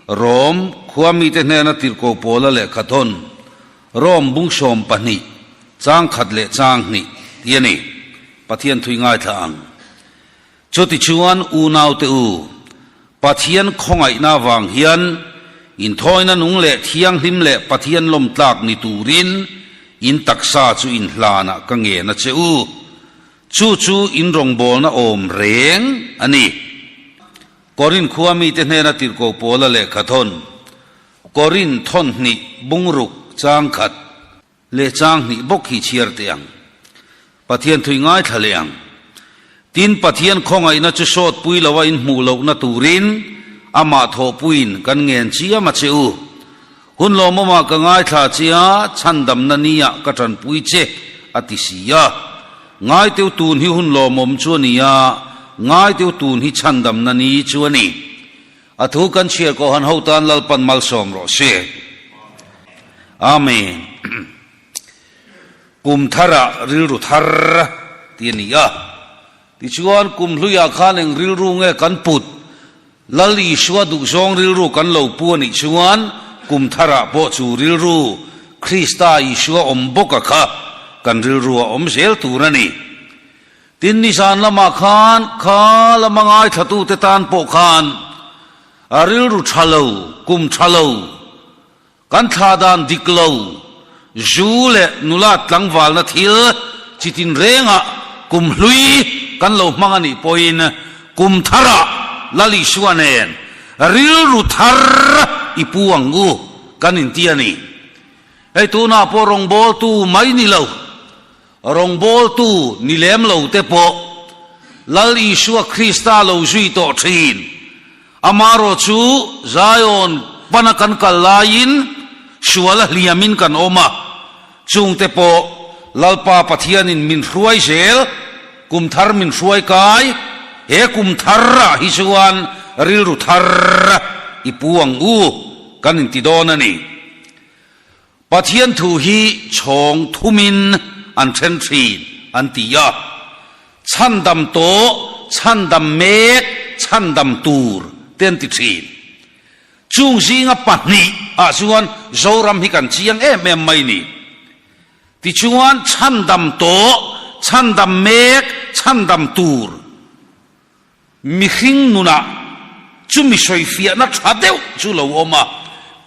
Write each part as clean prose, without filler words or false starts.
Rom khua mite hnena tirhkoh Paula lehkha thawn, Rom bung 12, chang khat leh chang hnih tih a ni. Pathian thui ngaithla ang. Chutichuan unaute u, Pathian khawngaihna avang hian inthawina nung leh thianghlim leh Pathian lawmtlak ni turin in taksa chu inhlanah ka ngen a che u. Chu chu in rawngbawlna awm reng a ni. Korin khua mite hnena tirhkoh Paula lehkha thawn, Korin thawn hnih bungruk chang khat leh chang hnih bawk hi chhiar teh ang. Pathian thui ngaithla leh ang. Tin, Pathian khawngaihna chu sawt pui loa in hmuh lohna turin amah thawhpuiin kan ngen chiam a che u. Hun lawmawmah ka ngaithla che a, chhandamna niah ka tanpui che, a ti si a. Ngaiteu tun hi hun lawmawm chu a ni a, ngaiteu tun hi chhandamna ni chu a ni. A thu kan chhiar kawh han ho tan Lalpan malsawm rawh se. Amen. Kum tharah rilru thar tih a ni a. Tichuan, kum hluiah khan eng rilru nge kan put? Lal Isua duhzawng rilru kan lo pu a nih chuan kum tharah pawh chu rilru Krista Isua awm bawka kha kan rilru a awm zel tur a ni. Tin, nizan lamah khan kha lama ngaithlatute tan pawh khan a rilru tha lo, kum tha lo, Kan thla dan dik lo, zu leh nula tlangvalna thil chi tinrengah kum hlui kan lo hmang a nih pawhin kum tharah Lal Isua nen rilru thar i pu ang u kan inti a ni. Hei tunah pawh rawngbawltu mai ni lo, rawngbawltu ni lem lo te pawh Lal Isua Krista lo zui tawh thin. Amarawh chu Zion pana kan kal laiin sual a hliamin kan awm a, chungte pawh Lalpa Pathianin min hruai zel, kum thar min hruai kai, he kum tharah hi chuan rilru thar i pu ang u kan inti dawn a ni. Pathian thu hi chhawng thumin an then thin an ti a, chhandam tawh, chhandam mek, chhandam tur te an ti thin. Chung zinga pahnih ah chuan Zoram hi kan chiang em em mai ni. Tichuan chhandam tawh, chhandam mek, chhandam tur. Mihring nunah chumi sawifiahna tha deuh chu lo awm a,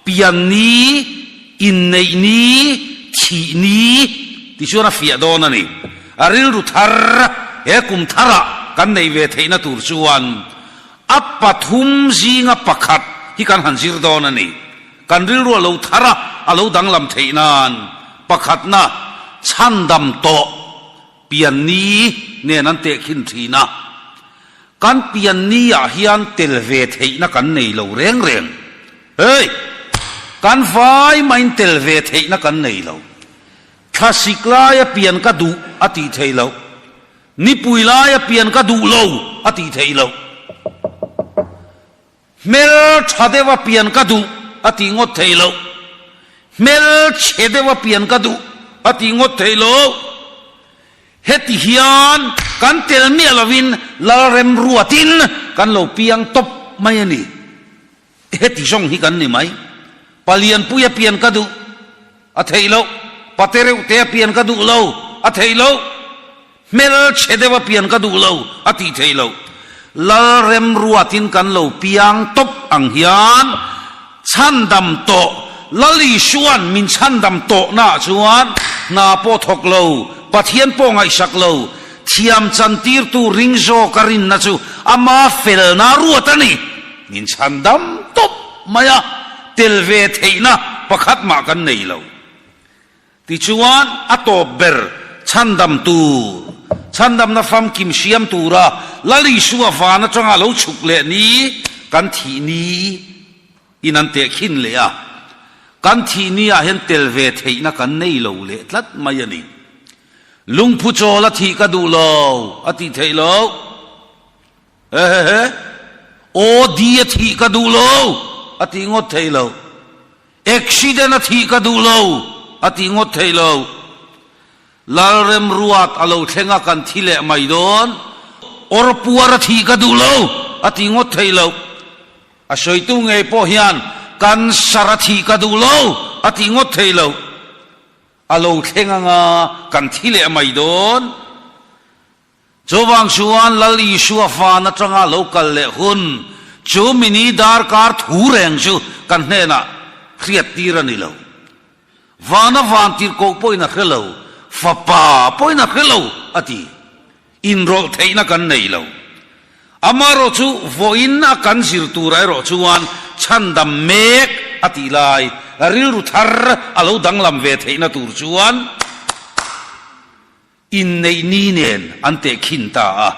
pian ni, inneih ni, thih ni ti chuan a fiah dawn a ni. A rilru thar he kum tharah kan neih ve theihna tur chuan a pathum zinga pakhat hi kan han zir dawn a ni. Kan rilru a lo thar a, a lo danglam theih nan pakhatna chhandam tawh Pianni nen an tehkhin thin a, kan pianni ah hian tel ve theihna kan nei lo reng reng. Hey! Kan vai maiin tel ve theihna kan nei lo. Thlasik laia pian ka duh a tih theih loh. Nipui laia pian ka duh lo a tih theih loh. Hmel tha deuha pian ka duh a tih ngawt theih loh. Hmel chhe deuha pian ka duh a tih ngawt theih loh. Heti hian kan tel miah lovin Lalrem ruatin kan lo piang tawp mai a ni. Heti zawng hi kan ni mai. Palianpuia pian ka duh a theih loh. Pate reuhtea pian ka duh lo a theih loh. Hmel chhe deuha pian ka duh lo a tih theih loh. Lalrem ruatin kan lo piang tawp ang hian chhandam tawh Lal Isua'n min chhandam tawhnaah chuan hna pawh thawk lo, Pathian pawh ngaihsak lo, thiam chantirtu ring zawka rinna chu ama felna ruat a ni. Min chhandam tawp mai a, tel ve theihna pakhat mah kan nei lo. Tichuan, a tawp ber chhandam tur, chhandamna famkim siam tura Lal Isua van atanga lo chhuk leh ni kan thih ni in an tehkhin leh a. Kan thih ni ah hian tel ve theihna kan nei lo leh tlat mai a ni. Lungphu chawl a thih ka duh lo a tih theih loh. Hehehe, aw di a thih ka duh lo a tih ngawt theih loh. Accident a thih ka duh lo a tih ngawt theih lo. Lalremruat a lo thleng a kan thi leh mai dawn. Awrpuar a thih ka duh lo a tih ngawt theih loh. A sawitu ngei pawh hian cancer a thih ka duh lo a tih ngawt thei lo. A lo thleng anga kan thi leh mai dawn. Chuvang chuan Lal Isua van atanga lo kal leh hun chu mini darkar thu reng chu kan hnenah hriat tir a ni lo. Vana van tirhkoh pawhin a hre lo, Fapa pawhin a hre lo a ti. Inrawlh theihna kan nei lo. Amaherawh chu vawiin a kan zir turah erawh chuan chhandam mek a tih lai rilru thar a lo danglam ve theihna tur chuan inneih ni nen an tehkhin ta a.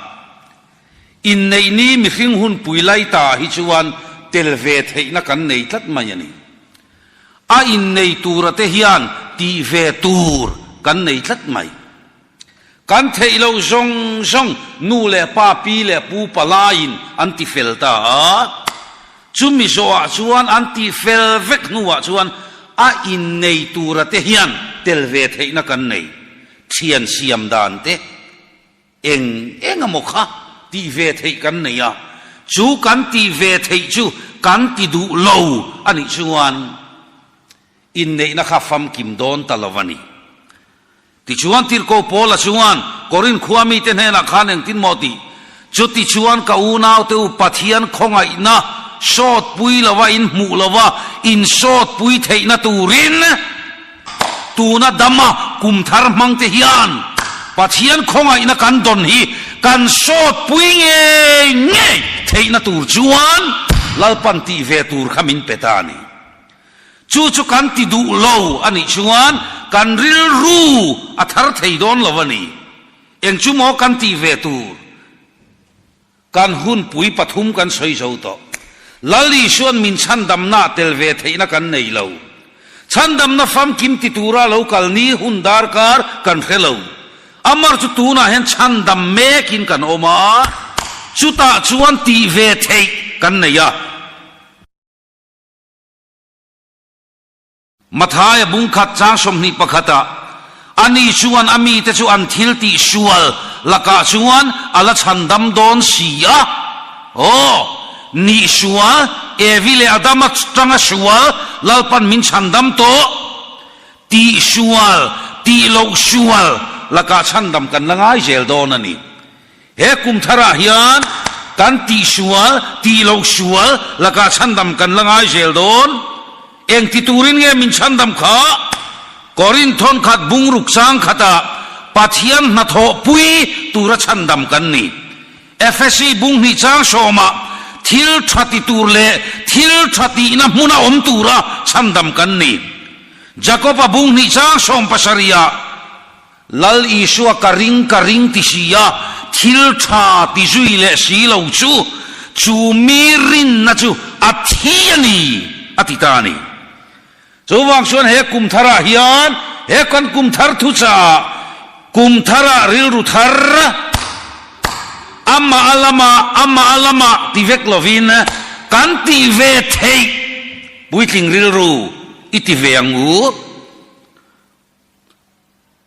Inneih ni mihring hunpui lai ta hi chuan tel ve theihna kan nei tlat mai a ni. A innei tura te hian tih ve tur kan nei tlat mai. Kan theih loh zawng zawng nu leh pa, pi leh pu palaiin an ti fel ta a. Chumi zawhah chuan an tih fel vek hnuah chuan a innei tura te hian tel ve theihna kan nei. Thian siam dan te eng eng emaw kha tih ve theih kan nei a. Chu kan tih ve theih chu kan ti duh lo a nih chuan inneihna kha famkim dawn ta lo a ni. Tichuan Tirhkoh Paula chuan Korinth khua mite hnenah khan engtin maw tih? Chutichuan ka unaute u Pathian khawngaihna sawtpui lova in hmuh lova in sawtpui theihna turin tuna dama kum thar hmangte hian Pathian khawngaihna kan dawn hi kan sawtpui ngei ngei theihna tur chuan Lalpan tih ve tur kha min pe ta a ni. Chu chu kan ti duh lo a nih chuan kan rilru a thar thei dawn lo a ni. Eng chu maw kan tih ve tur? Kan hunpui pathum kan sawi zo tawh. Lal Isuan min chhandamna ah tel ve theihna kan nei lo. Chhandamna famkim ti tura lo kal ni hun darkar kan hre lo. Amar chu tunah hian chhandam mekin kan awm a, chutah chuan tih ve theih kan nei a. Mathaia bungkhat chang 21 ah, Ani chuan a mite chu an thil tih sual lakah chuan a la chhandam dawn si a. Aw, nih sual, Evi leh Adama tanga sual Lalpan min chhandam tawh. Tih sual, tih loh sual lakah chhandam kan la ngai zel dawn a ni. He kum tharah hian kan tih sual, tih loh sual lakah chhandam kan la ngai zel dawn. Eng ti turin nge min chhandam kha? Korinth thawnkhat bungruk chang khatah Pathian hnathawh pui tura chhandam kan ni. Efesi bunghnih chang sawmah thil tha ti tur leh thil tha tihna hmuna awm tura chhandam kan ni. Jakob-a bunghnih chang 70ah Lal Isua ka ring ka ring ti si a, thil tha ti zui leh si lo chu, chu mi rinna chu a thi a ni, a ti ta a ni. Chuvang chuan he kum tharah hian, he kan kum thar thuchah, kum tharah rilru thar, amah a lamah, amah a lamah ti vek lovin kan tih ve theih puitling rilru i ti ve ang u.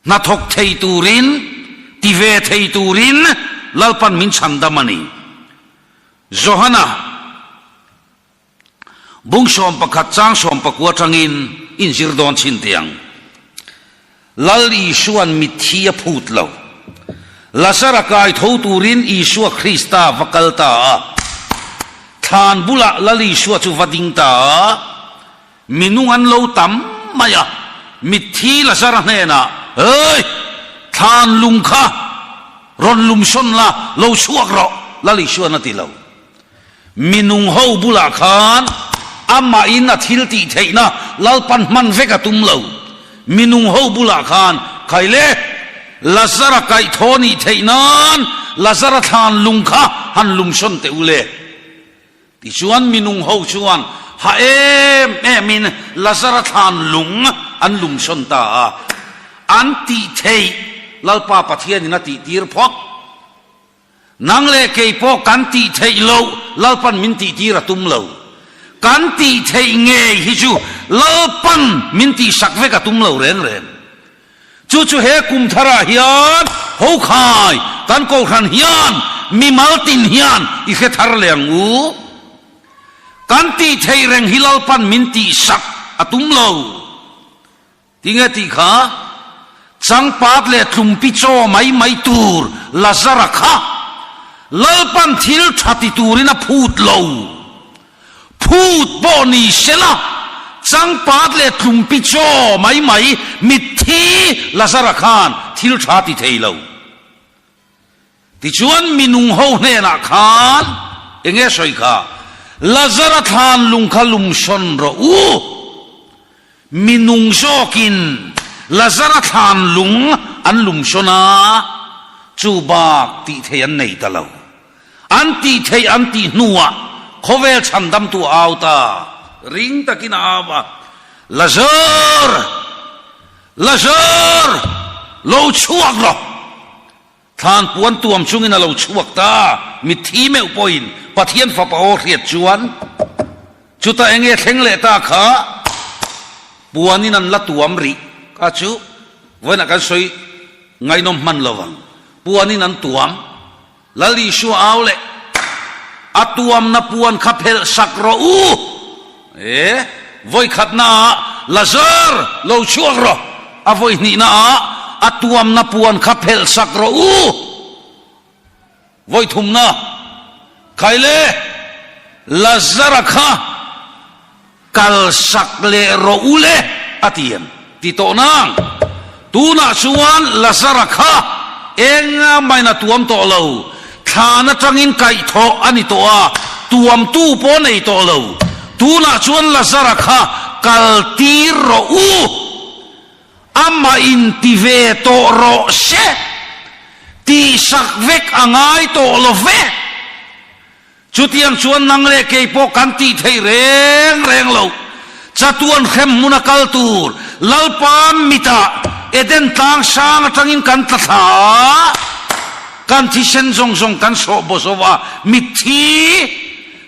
Hnathawk thei turin, ti ve thei turin Lalpan min chhandam a ni. Johana bung 11 chang 19 atangin inzir dawn chhin teh ang. Lal Isua'n mitthi a phut lo. Lazara kai tho turin Isua Krista va kal ta a. Thlan bulah Lal Isua chu va ding ta a. Minung an lo tam mai a, mitthi Lazara hnenah, Hey! Thlan lung kha rawn lumsawn la, lo chhuak rawh, Lal Isuan a ti lo. Minung ho bulah khan amahin a thil tih theihna Lalpan hman vek a tum lo. Minung ho bulah khan, Khaile, Lazara kaihthawh nih theih nan Lazara thlan lung kha han lumsawn teh u le. Tichuan minung ho chuan ha em emin Lazara thlan lung an lumsawn ta a, an tih theih Lalpa Pathianin a tihtir phawt. Nang leh kei pawh kan tih theih loh Lalpan min tihtir a tum lo. Kan tih theih ngei hi chu Lalpan min tihsak vek a tum lo reng reng. Chu chu he kum tharah hian Hokhai kan Kohhran hian mimal tin hian i hre thar leh ang u. Kan tih theih reng hi Lalpan min tihsak a tum lo. Tinge tih kha? Changpat leh tlumpi chaw mai mai tur Lazara kha Lalpan thil tha ti turin a phut lo. Phut pawh ni sela, changpat leh tlumpi chaw mai mai mitthi Lazara khan thil tha ti thei lo. Tichuan minung ho hnenah khan eng nge sawi kha? Lazara thlan lung kha lumsawn rawh u. Minung zawkin Lazara thlan lung an lumsawn a, chu bak tih theih an nei ta lo. An tih theih an tih hnuah khawvel chhandamtu a au ta, ring takin a au a, Lazar! Lazar! Lo chhuak rawh! Thlan puan tuam chungin a lo chhuak ta, mitthi meuh pawhin Pathian Fapa aw hriat chuan chutah eng nge thleng leh ta kha puanin an la tuam rih kha chu vawiinah kan sawi ngaihnawm hman lo vang, puanin an tuam. Lal Isua au leh a tuamna puan kha phelh sak rawh u. E, vawi khatna ah Lazar lo chhuak rawh, a vawi hnihna ah a tuamna puan kha phelh sak rawh u. Vawi thumna, Khai le, Lazara kha Kal sak leh rawh u le, a ti em? Ti tawh nang. Tunah chuan Lazara kha eng main a tuam tawh lo. Thlan atangin kaihthawh a ni tawh a, tuamtu pawh a nei tawh lo. Tunah chuan Lazara kha kal tir rawh u. Amah in ti ve tawh rawh se. Tihsak vek a ngai tawh lo ve. Chutiang chuan nang leh kei pawh kan tih theih reng reng lo. Chatuan hrem hmuna kal tur Lalpa mitah Eden tlang sang atangin kan tla thla a, kan thisen zawng zawng kan sawh baw zo a, mitthi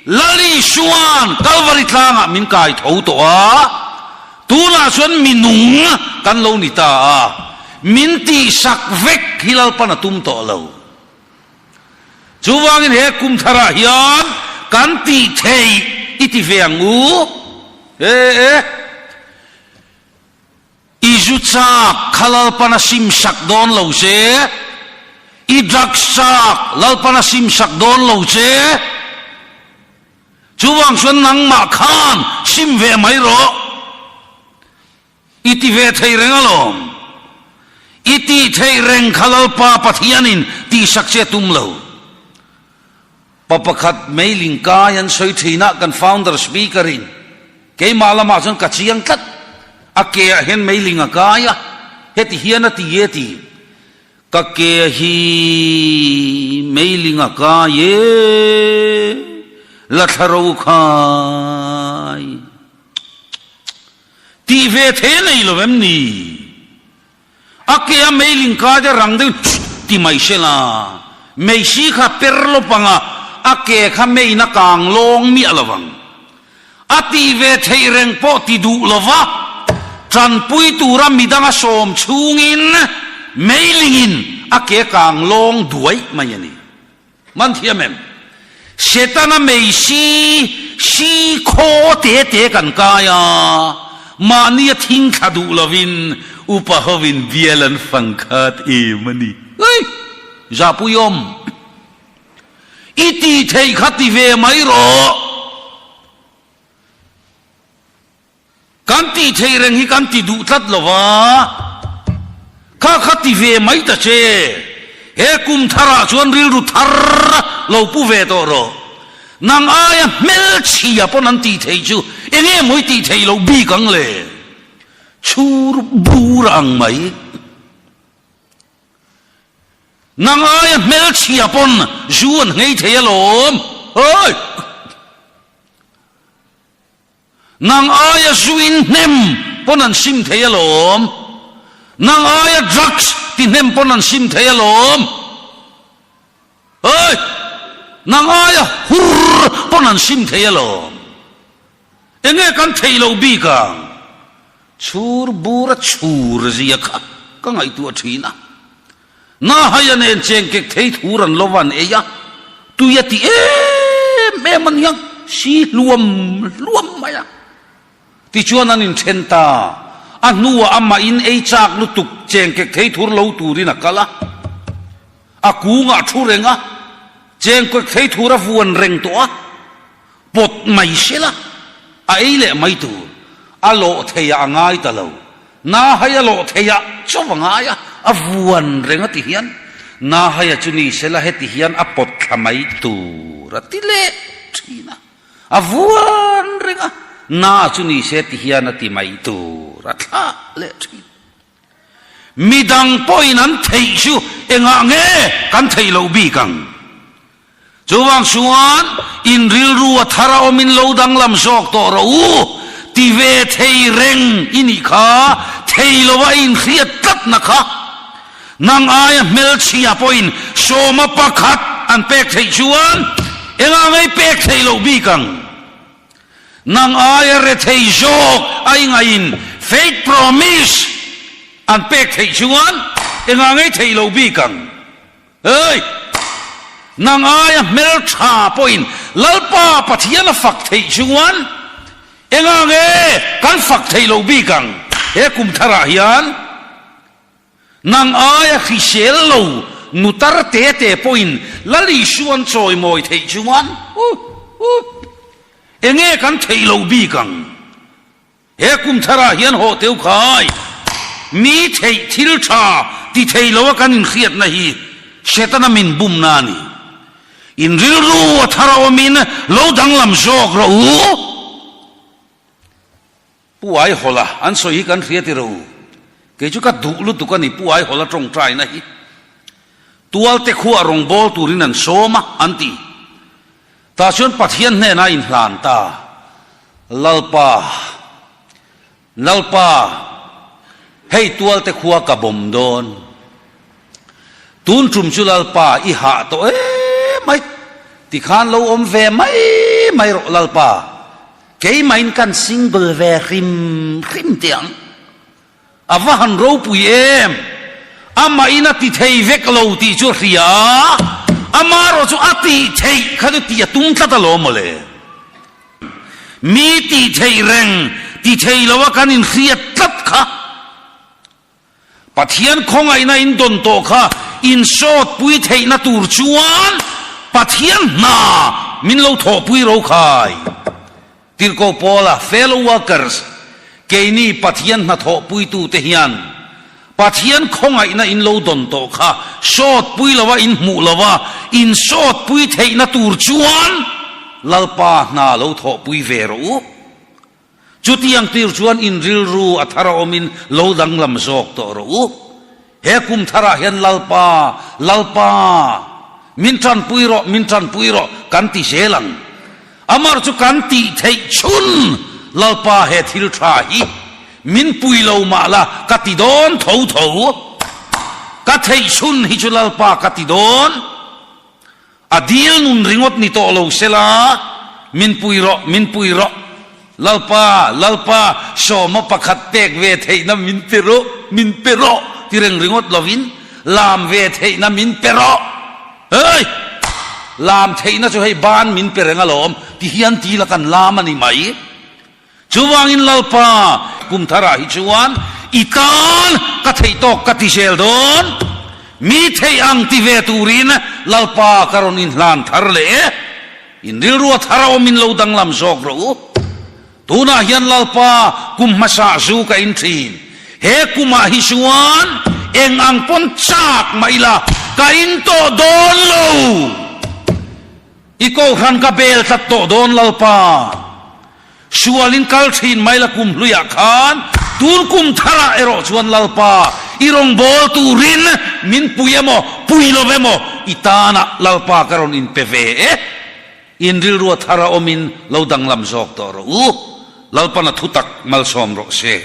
Lal Isua'n Kalvari tlangah min kai tho tawh a, tunah chuan mi nung kan lo ni ta a, min tihsak vek hi Lalpan a tum tawh lo. Chuvangin he kum tharah hian kan tih theih i ti ve ang u. E e. I zu chak kha Lalpan a sim sak dawn lo che. I drugs chak Lalpan a sim sak dawn lo che. Chuvang chuan nangmah khan sim ve mai rawh. I ti ve thei reng alawm. I tih theih reng kha Lalpa Pathianin tihsak che a tum lo. Pa pakhat mailing kai an sawi thin a, kan founder speaker in keimah lamah chuan ka chiang tlat. A ke ah hian mailing a kai a, heti hian a ti e ti. Ka ke hi mailing a kai e, la thla ro khai. Tih ve thei a nei lo em ni? A ke a meiling kai te rang deuh chut ti mai se la, meisi kha per lawp ang a, a ke kha meiin a kang lawng miah lo vang. A tih ve theih reng pawh ti duh lo va, tanpui tura midang a sawm chhungin meilingin a ke kang lawng duai mai a ni. Man thiam em? Setana mei si, si khaw te te kan kai a, mahni a thing thla duh lovin upa hovin bial an fang khat em a ni. Ui! Zahpuiawm! I tih theih kha ti ve mai rawh. Kan tih theih reng hi kan ti duh tlat lo va, kha kha ti ve mai ta che. He kum tharah chuan rilru thar lo pu ve tawh rawh. Nang aia hmelchhia pawn an tih theih chu eng nge maw i tih theih loh bik ang le? Chhur bur ang mai. Nang aia hmelchhia pawn zu an nghei thei alawm. Hoi! Nang aia zu in hnem pawn an sim thei alawm. Nang aia drugs ti hnem pawn an sim thei alawm. Hei! Nang aia hur pawn an sim thei alawm. Enge kan theih loh bik ang? Chhur bur a chhur zia kha ka ngaihtuah thin a. Nahaia nen chengkek thei thur an lo van ei a, tui a ti em em a niang. si hluam hluam mai a. Tichuan an inthen ta. A hnuah amah in ei chak lutuk chengkek thei thur lo turin a kal a. A kungah a thu reng a, chengkek thei thur a vuan reng tawh a, pawt mai sela a ei leh mai tur. A lawh theiah a ngai ta lo. Nahaia lawh theiah chauh a ngai a, a vuan reng a ti hian Nahaia chu ni sela heti hian a pawt thla mai tur a ti leh thin a. A vuan reng a, na chu ni se ti hian a ti mai tur a thlah leh thin. Midang pawhin an theih chu engah nge kan theih loh bik ang? Chuvang chuan in rilru a thar a awmin lo danglam zawk tawh rawh u, ti ve thei reng i nih kha, thei lova inhriat tlatna kha. Nang aia hmelchhia pawhin sawma pakhat an pek theih chuan engah ngei pek theih loh bik ang? Nang aia rethei zawk a ingaihin faith promise an pek theih chuan engah ngei theih loh bik ang? Hei! Nang aia hmeltha pawhin Lalpa Pathian a fak theih chuan engah nge kan fak theih loh bik ang he kum tharah hian? Nang aia hrisel lo nu tar te te pawhin Lal Isua an chawimawi theih chuan uh uh enge kan theih loh bik ang? He kum tharah hian hawh teu khai mi theih thil tha ti thei lo a kan inhriatna hi Setana min bumna a ni. In rilru a thar a awmin lo danglam zawk rawh u. Pu Aihawla an sawi hi kan hria ti ro. Kei chu ka duh lutuk a ni Pu Aihawla tawngtaina hi. Tualte khuah rawngbâwl turin an sawm a, an ti. Tah chuan Pathian hnenah a inhlan ta. Lalpa, Lalpa, hei tualte khua ka bawm dawn. Tun tum chu Lalpa i hah tawh em mai. Tikhan lo awm ve mai mai rawh Lalpa. Keimahin kan single ve hrim hrim teh ang. A va han ropui em! Amahin a ti thei vek lo tih chu a hria a, amaherawh chu a tih theih kha chu tih a tum tlat alawm mawle. Mi tih theih reng ti thei lo a kan inhriat tlat kha. Pathian khawngaihna in dawn tawh kha in sawtpui theihna tur chuan Pathian hna min lo thawhpui ro khai. Tirhkoh Paula, Fellow workers, keini Pathian hna thawhpuitute hian Pathian khawngaihna in lo dawn tawh kha sawtpui lova in hmuh lova in sawtpui theihna tur chuan Lalpa hna lo thawhpui ve rawh u. Chutiang tir chuan in rilru a thar a awmin lo danglam zawk tawh rawh u. He kum tharah hian Lalpa, Lalpa, min tanpui rawh, min tanpui rawh kan ti zel ang. Amar chu kan tih theih chhun Lalpa he thil tha hi min pui lo mah la ka ti dawn tho tho. Ka theih chhun hi chu Lalpa ka ti dawn. A dil nun ringawt ni tawh lo sela, min pui rawh, min pui rawh, Lalpa, Lalpa, sawma pakhat pek ve theihna min pe rawh, min pe rawh ti reng ringawt lovin, lam ve theihna min pe rawh, hei, lam theihna chu hei ban min pe reng alawm, ti hian ti la kan lam a ni mai. Chuvangin Lalpa, kum tharah hi chuan i tan ka theih tawk ka ti zel dawn. Mi theih ang ti ve turin Lalpa ka rawn inhlan thar leh e. In rilrua thar a awmin lo danglam zawk rawh u. Tunah hian Lalpa kum hmasa zu ka in thin. He kumah hi chuan eng ang pawn chak mah ila ka in tawh dawn lo. I kohhran ka bel tlat tawh dawn Lalpa. Sualin kal thin mai la kum hluiah khan tun kum tharah erawh chuan Lalpa i rawngbâwl turin min pui emaw pui lo emaw i tanah Lalpa ka rawn inpe ve e. In rilrua thara awmin lo danglam zawk tawh rawh u. Lalpan a thutak malsawm rawh se.